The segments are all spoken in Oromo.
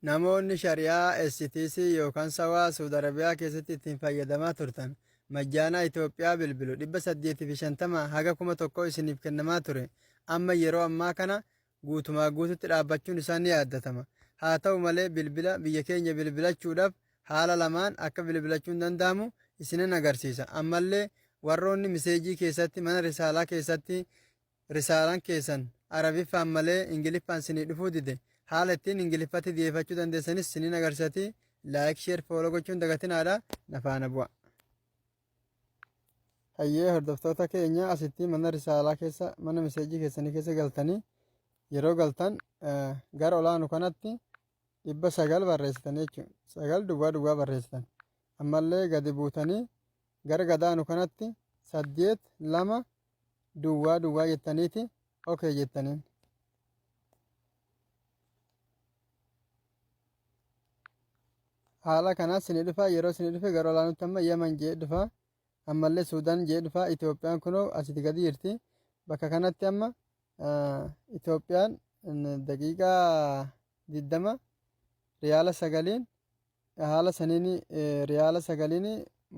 Namoonni Shari'aa STC yookaan Sawaa Suud Arabiyaa keessatti ittiin fayyadamaa turtan majjaanaa Itoophiyaa bilbilu 850 haga 1000 isiniif kennamaa ture amma yeroo ammaa kana guutumaa guututti dhaabbachuun isaa ni yaaddatama. Haa ta'u malee bilbila biyya keenya bilbilachuudhaf haala lamaan akka bilbilachuun danda'amu isinan agarsiisa. Ammallee warroonni miseejii keessatti mana risaalaa keessatti Risaalaan keessan Arabiffaan malee Ingiliffaan sinii dhufuu dide haala ittiin Ingiliffatti deefachuu dandeessanis sinin agarsiisati like share follow gochuun dagatinaadha na faana bu'a. Hayyee hordoftoota keenya asitti mana risaalaa keessa mana miseejii keessanii keessa galtanii yeroo galtan gara olaanu kanatti 900 barreessitan jechuudha. 9 duwwaa duwwaa barreessitan. Ammallee gadi buutanii gara gadaanu kanatti 8 2 duwwaa duwwaa jettaniiti okay jettaniin. Haala kanaa sini dhufa yeroo sini dhufe gara olaanutti amma Yaman jee dhufa ammallee Suudaan jee dhufa Itoophiyaan kunoo asiti gadi jirti bakka kanatti amma Itoophiyaan daqiiqaa 20 riyaala 9n haala saniin riyaala 9n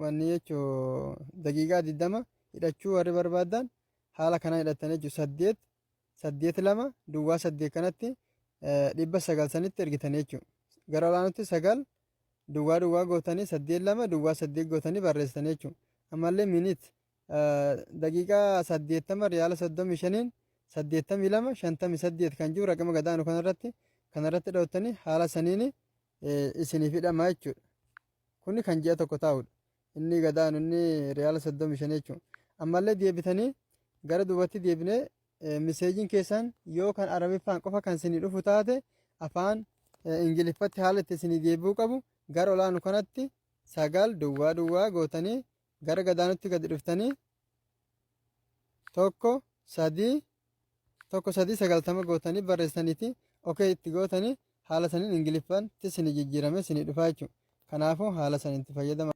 wanni jechuu daqiiqaa 20 hidhachuu warri barbaadan haala kanaan hidhattan jechuu 8 8 2 duwwaa 8 kanatti 900 sanitti ergitan jechuu gara olaanutti 9 duwwaa duwwaa gootanii 8 2 duwwaa 8 gootanii barreessitan jechuu ammallee minit daqiiqaa 80 riyaala 35n 82 58 kan jiru raqama gadaanu kanarratti dhoottanii haala saniin isiniif hidhama jechuudha. Kuni kan ji'a tokko taa'udha. Inni gadaanu inni riyaala 35 jechuudha. Ammallee deebitanii gara duubatti deebinee miseejiin keessan yoo kan Arabiffaan qofa kan isinii dhufu taate afaan Ingiliffatti haala itti isinii deebi'uu qabu gara olaanu kanatti 9 duwwaa duwwaa gootanii gara gadaanutti gadi dhuftanii 1 3 1 3 90 gootanii barreessaniiti okee itti gootanii haala saniin Ingiliffatti isinii jijjiirame isinii dhufaa jechuudha. Kanaafuu haala saniin itti fayyadama.